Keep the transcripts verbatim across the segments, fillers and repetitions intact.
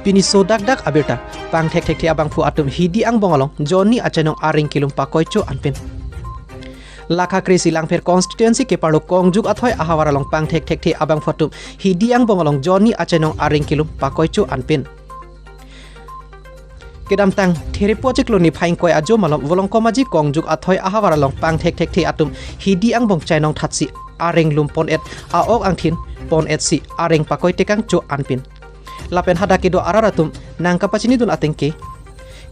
Pini so dak dak abirta, pangthek thekthe abangphu atum Hidi angbong along Johnny achainong areng kelum pakoi cho anpin. Lakha kre-isi Langpher constituency keparlo Kongjuk Athoi ahavar along pangthek thekthe abangphu atum Hidi angbong along Johnny achainong areng kelum pakoi cho anpin. Kedamtang Therepo achiklo niphai ingkoi ajo malom Volongkom Aji Kongjuk Athoi ahavar along pangthek thekthe atum Hidi angbong chainong thatsi areng lum pon-et, a-ok angthin pon-etsi areng pakoi tekang cho anpin. Lapen hadak kedo arat atum nangkapachinidun ateng ke,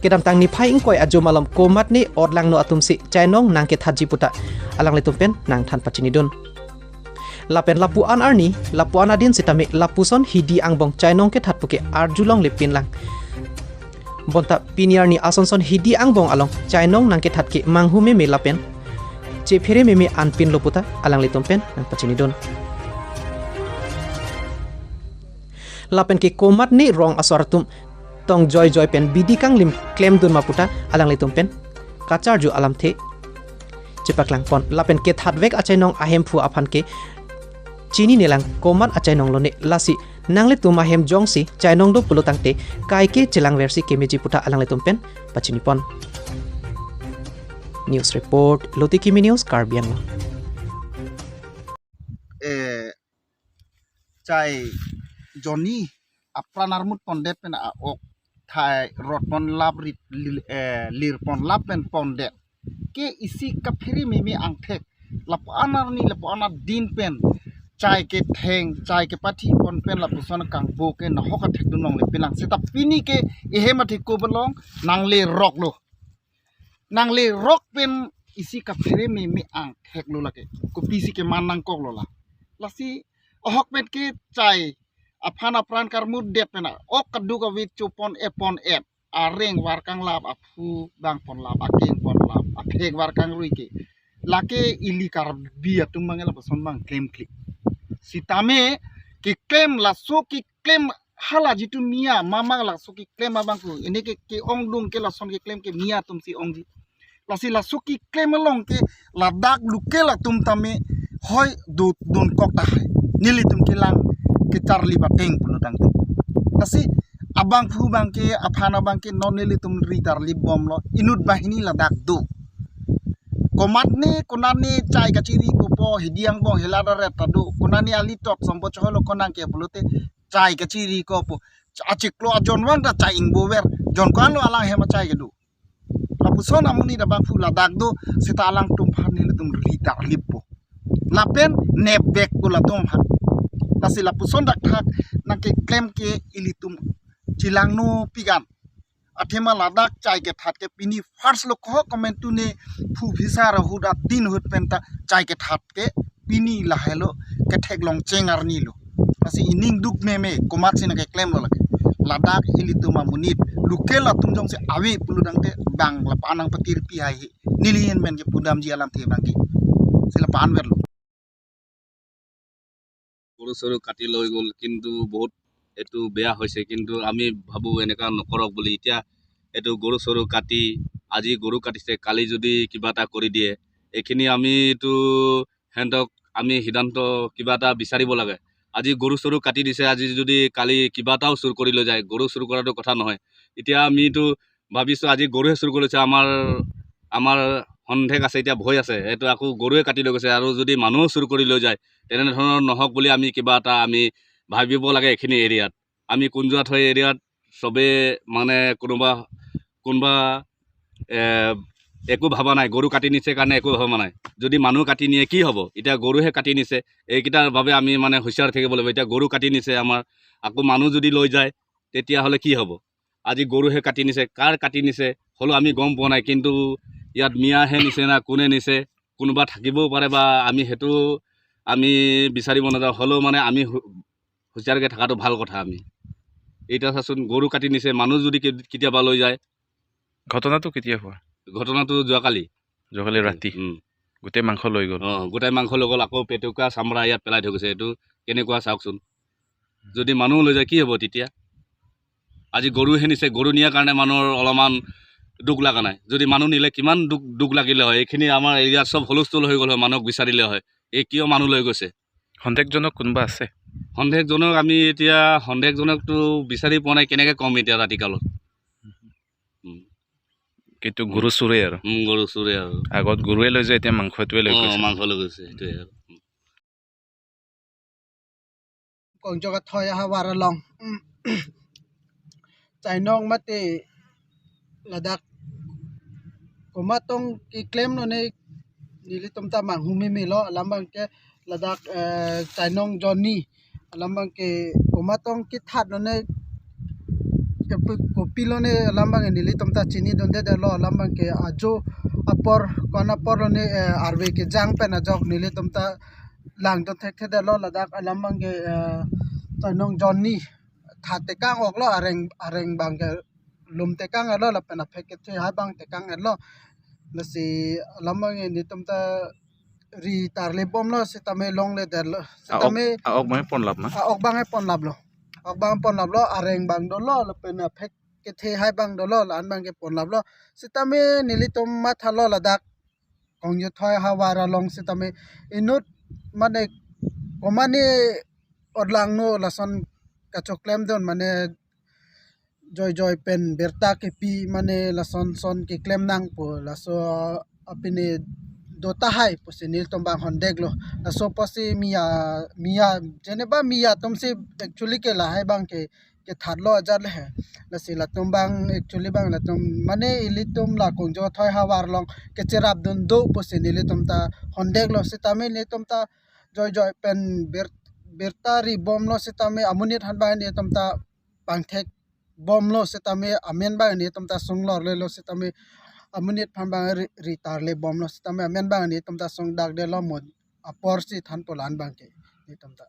kedamtang niphai ingkoi ajo malom komatne otlangno atumsi chainong nangkethatji puta alanglitum pen nangthan pachinidun. Lapen lapu-an arni, lapu-an adin sitame lapuson Hidi angbong chainong kethat puke arjulongle pinlang. Bonta pini arni asonson Hidi angbong along chainong nangkethat ke manghu meme lapen chephere meme anpinlo puta alanglitum pen nangpachinidun. Lapen ke komatne rong asor atum tong joijoi pen bidi kanglim klemdun ma puta alanglitum pen kacharju alamthe chepaklang pon. Lapen kethatvek achainong ahemphu aphan ke chininelang komat achainong lone, lasi nanglitum ahem jongsi chainong do pulo tangte kaike chelangversi kemeji puta alanglitum pen pachini pon. News report, Lotiki Mini News, Karbi Anglong. Eh, chai Johnny apran armut pondet pen a-ok thai rot ponlap rit lil-, eh, lir ponlap pen pondet ke isi kaphere meme angthek, lapu-an arni lapu-an adin pen chai ketheng chai kepathi pon pen lapuson kangbo ke nahok athekdun longle pinlang. Seta pini ke ehem athek ko belong nangleroklo. Nanglerok pen isi kaphere meme angtheklo lake. Kopisi keman nangkoklo la. Lasi ahokpet ke chai aphan apran karmutdet pen a-ok kaduk avit cho pon-e pon-et, areng var kanglap, aphu bang ponlap, akeng ponlap, aphek var kangrui ke lake ili Karbi atum bang lapuson bang klemkle. Sitame keklem laso keklem hala jitu mia mama laso keklem abangphu. Ini ke, ke-ongdung ke lason keklem ke mia atumsi ongji. Lasi laso keklem along ke ladak local atum tame hoi do dunkok tahai. Nelitum kelang kecharli bateng pulo tangte. Lasi abangphu bang ke aphan abang ke non nelitum ri tarlip bomlo. Inut banghini ladak do. Komatne konane chai kachiri kopo Hidi angbong hela daret ta do. Konane alitot sombo choholo konang ke pulote chai kachiri kopo. Achiklo ajon vang ta chai ingbover. Jon ko-anlo alang hem achai kedo. Lapuson amonit abangphu ladak do, seta alangtum aphan nelitum ri tarlippo. Lapen nepvekpo latum aphan. Lasi lapuson dakthak nangkeklem ke ilitum chelangno pigan. Athema ladak chai kethat ke pini first lo ko komentu ne phu phisar ahut adin ahut penta chai kethat ke pini lahelo ketheklong cheng arni lo. Lasi ining duk meme komatsi nangkeklemlo lake. Ladak ilitum amonit local atum jongsi ave pulo tangte bang lapu-an nangpatirpi haihe. Neli ahin pen kepudamji alamthe bang ke. Si lapu-an verlo. গৰু চৰু কাটি লৈ গ'ল, কিন্তু বহুত এইটো বেয়া হৈছে, কিন্তু আমি ভাবোঁ এনেকুৱা নকৰক বুলি। এতিয়া এইটো গৰু চৰু কাটি, আজি গৰু কাটিছে, কালি যদি কিবা এটা কৰি দিয়ে, এইখিনি আমি এইটো সিহঁতক আমি সিদ্ধান্ত কিবা এটা বিচাৰিব লাগে। আজি গৰু চৰু কাটি দিছে, আজি যদি কালি কিবা এটাও চুৰ কৰি লৈ যায়, গৰু চুৰ কৰাটো কথা নহয়। এতিয়া আমিতো ভাবিছোঁ আজি গৰুহে চুৰ কৰিছে, আমাৰ, আমাৰ সন্দেহ আছে, এতিয়া ভয় আছে, এইটো আকৌ গৰুৱে কাটি লৈ গৈছে আৰু যদি মানুহ চুৰ কৰি লৈ যায়, তেনেধৰণৰ নহওক বুলি আমি কিবা এটা আমি ভাবিব লাগে এইখিনি এৰিয়াত। আমি কুঞ্জুৱাথৈ এৰিয়াত চবে মানে কোনোবা, কোনোবা, এ, একো ভবা নাই, গৰু কাটি নিছে কাৰণে একো ভবা নাই। যদি মানুহ কাটি নিয়ে কি হ'ব? এতিয়া গৰুহে কাটি নিছে, এইকেইটাৰ বাবে আমি মানে হুঁচিয়াৰ থাকিব লাগিব। এতিয়া গৰু কাটি নিছে আমাৰ, আকৌ মানুহ যদি লৈ যায়, তেতিয়াহ'লে কি হ'ব? আজি গৰুহে কাটি নিছে, কাৰ কাটি নিছে হ'লেও আমি গম পোৱা নাই, কিন্তু ইয়াত মিয়াহে নিছে না কোনে নিছে, কোনোবা থাকিবও পাৰে বা আমি সেইটো আমি বিচাৰিব নাযাওঁ, হ'লেও মানে আমি হু-, হুঁচিয়াৰকে থকাটো ভাল কথা। আমি এতিয়া চাচোন, গৰু কাটি নিছে, মানুহ যদি কে-, কেতিয়াবা লৈ যায়। ঘটনাটো কেতিয়া হোৱা? ঘটনাটো যোৱাকালি। যোৱাকালি ৰাতি? উম। গোটেই মাংস লৈ গ'ল? অ, গোটেই মাংস লৈ গ'ল, আকৌ পেটুকা চামৰা ইয়াত পেলাই থৈ গৈছে। এইটো কেনেকুৱা চাওকচোন, যদি মানুহ লৈ যায় কি হ'ব তেতিয়া? আজি গৰুহে নিছে, গৰু নিয়াৰ কাৰণে মানুহৰ অলপমান দুখ লগা নাই। যদি মানুহ নিলে কিমান দুখ, দুখ লাগিলে হয়। এইখিনি আমাৰ এৰিয়াত চব হুলস্থুল হৈ গ'ল হয়, মানুহক বিচাৰিলে হয়। এই কিয় মানুহ লৈ গৈছে? সন্দেহজনক কোনোবা আছে? সন্দেহজনক, আমি এতিয়া সন্দেহজনকটো বিচাৰি পোৱা নাই, কেনেকে ক'ম এতিয়া ৰাতিকালত। উম। কিন্তু গৰু চুৰে আৰু। উম, গৰু চুৰে আৰু। আগত গৰুৱে লৈ যায়, এতিয়া মাংসটোৱে লৈ অ, গৈছে। মাংস লৈ গৈছে, সেইটোৱে আৰু। Kongjo Kathoi ahavar along, mm, chainong mate ladak komat tong keklem lone nelitum ta manghumeme lo, alam abangke ladak, eh, chainong jonni, alam abangke komat tong kethat lone, kepu-, kopi lone, alam abangke nelitum ta chinidundedetlo, alam abangke ajo apor, ko-an apor lone, eh, arve kejang pen ajok nelitum ta langdun thekthedetlo ladak, alam abangke, eh, chainong jonni that tekang oklo, areng, areng abangke lum tekang etlo, lapen aphek kethe hai abang tekang etlo. Lasi alam abangke nelitum ta ri tarle bomlo, sitame longledetlo. A-ok, sitame a-ok abang ponlap ma? A-ok abang ponlaplo. A-ok abang ponlaplo, areng abang dolo, lapen aphek kethe hai abang dolo, la-an abangke ponlaplo. Sitame nelitum mathalo ladak Kongjo Kathoi ahavar along sitame inut mane komatne odlangno lason kachoklemdun, mane joijoi pen birta kepi, mane lason son keklem nangpo, laso apini do tahai pusi nelitum abang hondeklo. Laso pusi miya, miya, jeneba miya atumsi actually ke lahai abangke kethatlo ajat le he. Lasi latum abang actually abang latum mane ilitum la Kongjo Kathoi ahavar along kecherapdun do pusi nelitum ta hondeklo, sitame nelitum ta joijoi pen bir-, birta ri bomlo, sitame amonit aphan abang nelitum ta pangthek bomlo, sitame amen abang nelitum ta sunglorlelo, sitame amonit aphan abang ri, ri tarle bomlo, sitame amen abang nelitum ta sungdakdetlo, mo aporsi thanpo la-an abangke nelitum ta.